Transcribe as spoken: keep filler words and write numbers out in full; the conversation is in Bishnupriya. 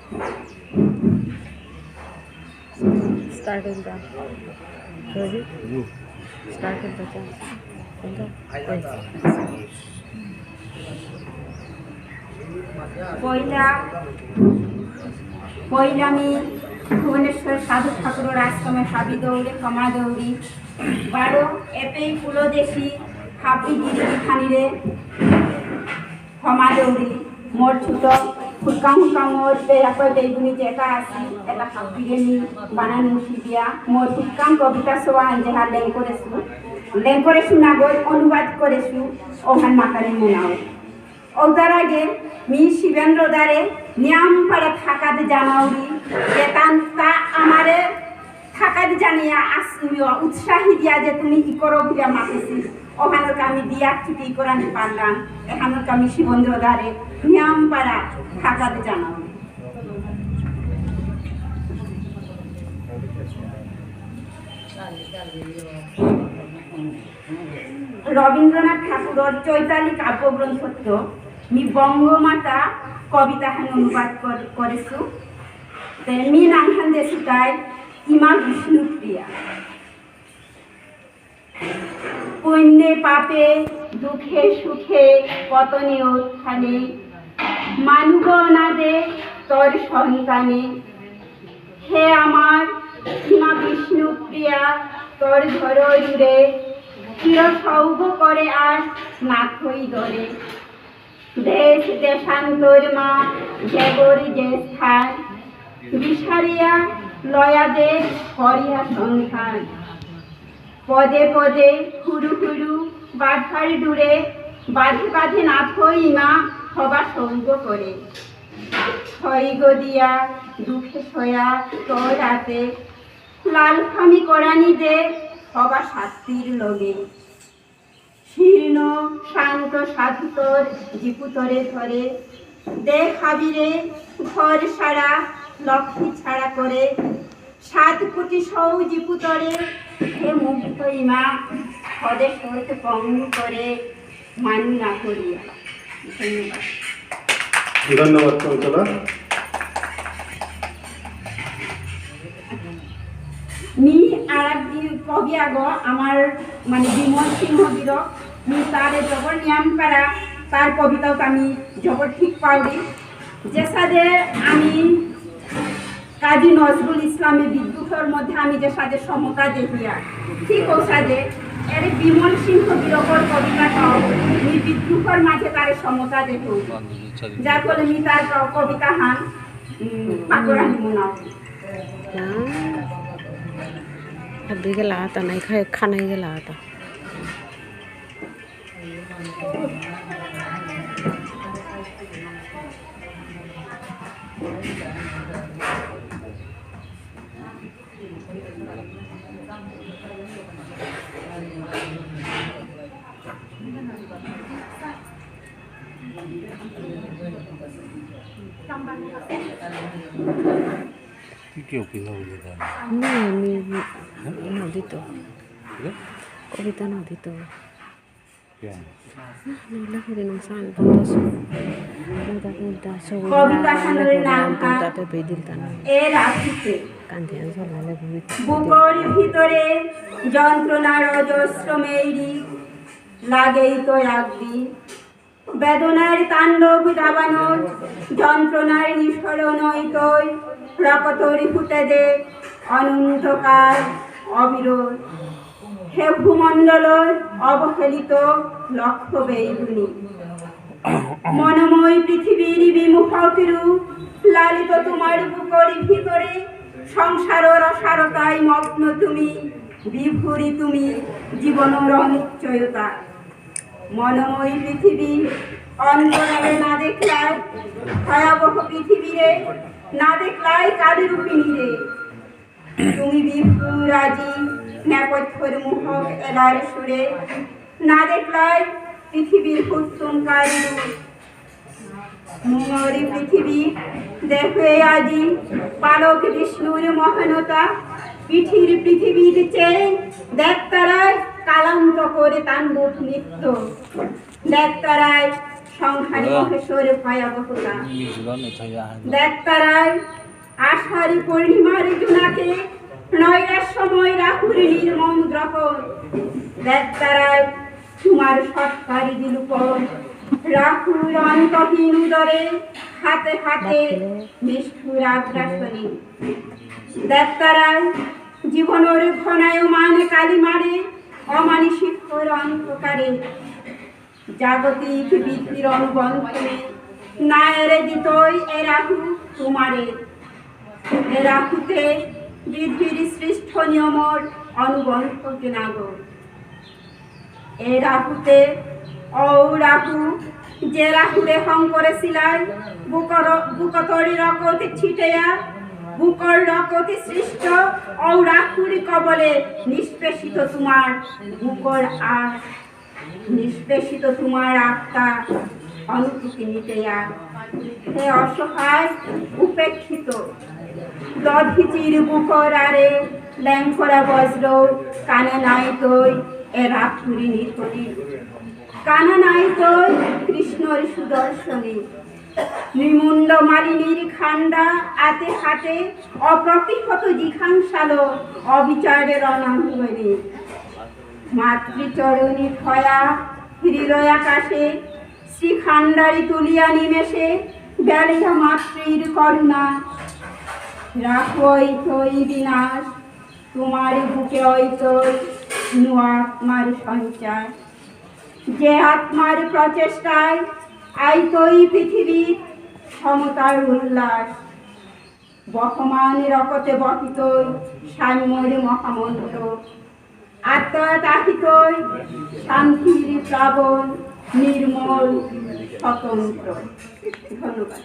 Starting the, starting the dance. পয়লা, পয়লা মি ভুবনেশ্বর সাধু ঠাকুরর আশ্রমে হাবি দৌড়ে ক্ষমা দৌড়ি, বারো এপেই পুলদেশি হাবি গিরি খানিরে ক্ষমা দৌড়ি, মোর ছোট ফুটকাং ফুটকাং মোর বেয়াপা বেগুনি যেটা আছি, এটা হাবিরে মি বানানি শিখিয়া, মোর ফুটকাং কবিতা সোয়া আনজেহা লেং করেছু, লেং করেছু না গই, অনুবাদ করেছু, ওহান মাতানি মনাও। ওতার আগে মি শিবেন্দ্র দারে নিয়াম পারা থাকাত জানাউরি, যে তান তা আমারে থাকাত জানিয়া আস-, উৎসাহী দিয়া যে তুমি ই করো বুলিয়া মাতেছি। ওহানোর আমি দিয়া ছুটি করানি পারলাম। এহানোর আমি শিবেন্দ্র দারে নিয়াম পারা থাকাত জানাউরি। রবীন্দ্রনাথ ঠাকুরর চৈতালি কাব্যগ্রন্থত্ত মি বঙ্গমাতা কবিতাহান অনুবাদ কর-, করেছু। তে মি নাঙহান দেসু তাই ইমা বিষ্ণুপ্রিয়া। পুণ্যে পাপে দুঃখে সুখে পতনে উত্থানে মানু অনাদে তর সন্তানে। হে আমার ইমা বিষ্ণুপ্রিয়া, তর ধরো দূরে, চির সৌগ করে আর না থই দরে। দেশ দেশান্তর মা, যেগর যে স্থান, বিসারিয়া লয়া দে করিয়া সন্ধান। পদে পদে হুরু হুরু বাধার দূরে, বাধে বাধে না থই ইমা, হবা সৌগ করে। সৌগ দিয়া দুঃখে সয়া তর আতে, লালফামি করানি দে হবা শাস্তির লগে। শীর্ণ শান্ত সাধু তর জিপুতরে ধরে, দে হাবিরে ঘর সারা লক্ষ্মী ছাড়া করে। সাত কোটি সৌ জিপুতরে, হে মুগ্ধ ইমা, হদে সত পঙ্গু করে মানু না করিয়া। ধন্যবাদ। ধন্যবাদ চঞ্চলা। মি আর এক দি-, কবি আগো আমার মানে বিমল সিংহ গিরক, মি তারে জবর নিয়াম পারা, তার কবিতাও আমি জবর ঠিক পাউরি। যে সাদে আমি কাজী নজরুল ইসলামে বিদ্রোহর মধ্যে আমি যে সাদে সমতা দেখিয়া, ঠিক ও সাদে এর বিমল সিংহ গিরকর কবিতা পাও, মি বিদ্রোহর মাঝে তারে সমতা দেখো, যার ফলে মি তার ক-, কবিতা হান, উম, পাকরানি মনাও। না। হাবি গেলা আতা নাই, খাই, খানাই গেলা আতা। কি কি অপিনিয়ন দিলে তাহলে? না, আমি, হ্যাঁ? না দিত। হ্যাঁ? কবিতা না দিত। কেন? না, না, করে না, সান, বন্ধ আছে। মুদা, মুদা, সব কবিতা না, সানরে না, না, না। তাতে বেদিল তা না। এ রাখিতে। কান্দি, আমি সব ভালো কবিতা। বুকর ভিতরে যন্ত্রণার অজস্র মেইরি লাগেই তো একদিন। বেদনার তাণ্ডব দাবানল, যন্ত্রণার নিঃসরণ নইতই, রকতরি ফুটে দে অনন্তকাল অবিরল। হে ভূমণ্ডলর অবহেলিত লক্ষ বেইবুনি। মনোময় পৃথিবীর বিমোহক রূপ লালিত তোমার বুকর ভিতরে, সংসারর অসারতায় মগ্ন তুমি, বিভোরী তুমি জীবনর অনিশ্চয়তা। মনোময়ী পৃথিবী অন্তরালে না দেখলাই ভয়াবহ পৃথিবীরে, না দেখলাই কালী রূপিণীরে। তুমি বিভোর আজি নেপথ্যর মোহক এলার সুরে, না দেখলাই পৃথিবীর কুসুমকারী রূপ। মোর পৃথিবী দেখে আজি পালক বিষ্ণুর মহানতা, পিঠির পৃথিবীর চেয়ে দেখতারায় কালান্ত করে তাণ্ডব নৃত্য। দেখতারায় সংহারী মহেশ্বরে ভয়াবহতা। নিজুরা মিঠাইয়া হান। দেখতারাই আষাঢ়ী পূর্ণিমার জোনাকে নৈরাশ্যময় রাহুর নির্মম গ্রহণ। দেখতারাই তোমার সৎকারী বিলোপন। রাহুর অন্তহীন উদরে হাতে হাতে নিষ্ঠুর আগ্রাসনে। দেখতারাই জীবনর ঘনায়মান কালিমারে অমানিশিকর অন্ধকারে। জাগতিক বৃদ্ধির অনুবন্ধনে নায়েরে দিতই এ রাহু তোমারে। এ রাহুতে বৃদ্ধির সৃষ্ট নিয়মর অনুবন্ধ কেনাগো। এ রাহুতে ঔ রাহু, যে রাহুরে হং করেছিলাই, বুকর-, বুকতরি রকতি ছিটেয়া, বুকর রকতি সৃষ্ট ঔ রাহুরি কবলে নিষ্পেষিত তোমার বুকর আর নিষ্পেষিত তোমার আত্মা অনুভূতি নিতেয়া। হে অসহায়, উপেক্ষিত, দধিচির বুকর আরে লেংকরা বজ্র, কানে নাই তৈ এ রাত্রি নির্গতি। কানে নাই তৈ কৃষ্ণর সুদর্শনে। নৃমুণ্ড মালিনীর খান্ডা আতে হাতে অপ্রতিহত জিঘাংসালো অবিচারে রণাঙ্গনে। মাতৃচরণী ক্ষয়া হৃদয় আকাশে শ্রীখান্ডারি তুলিয়া নিমেষে বেলিয়া মাতৃর করুণা। রাখো ঐতই বিনাশ, তোমার বুকে ঐতই নুয়া আত্মার সঞ্চার। যে আত্মার প্রচেষ্টায় আইতই পৃথিবীর সমতার উল্লাস। বহমান রকতে বহিতই সাম্যর মহামন্ত্র। আত্মা তাহিতই শান্তির প্লাবন নির্মল স্বতন্ত্র। ধন্যবাদ।